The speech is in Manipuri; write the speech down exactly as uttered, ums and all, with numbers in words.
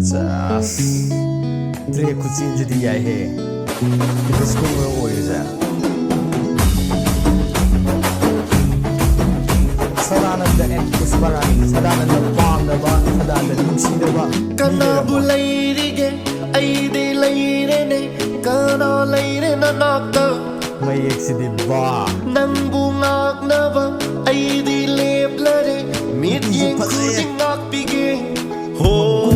ꯆꯥꯁ꯫ ꯇ꯭ꯔꯦꯛ ꯈꯨꯆꯦꯟꯁꯤꯗꯤ ꯌꯥꯏꯍꯦ꯫ ꯏꯟꯗꯁꯇ꯭ꯔꯤ ꯑꯣꯏꯔꯤꯁꯦ꯫ ꯁꯗꯥꯅꯟꯗ ꯑꯦꯟ ꯄꯨꯁꯄꯔꯥꯅꯤ꯫ ꯁꯗꯥꯅꯟꯗ ꯄꯥꯝꯗꯕ, ꯁꯗꯥꯅꯟꯗ ꯅꯨꯡꯁꯤꯗꯕ ꯃꯤ ꯀꯅꯥꯕꯨ ꯂꯩꯔꯝꯃꯣꯏ꯫ ꯂꯩꯔꯤꯒꯦ? ꯑꯩꯗꯤ ꯂꯩꯔꯦꯅꯦ꯫ ꯀꯅꯥ ꯂꯩꯔꯦ ꯅꯅꯥꯛꯇ? ꯃꯌꯦꯛꯁꯤꯗꯤ ꯕꯥ꯫ ꯅꯪꯕꯨ ꯉꯥꯛꯅꯕ ꯑꯩꯗꯤ ꯂꯦꯞꯂꯔꯦ꯫ ꯃꯤꯠꯌꯦꯡ ꯐꯖꯩꯌꯦ꯫ ꯈꯨꯗꯤꯡ ꯉꯥꯛꯄꯤꯒꯦ꯫ ꯍꯣ꯫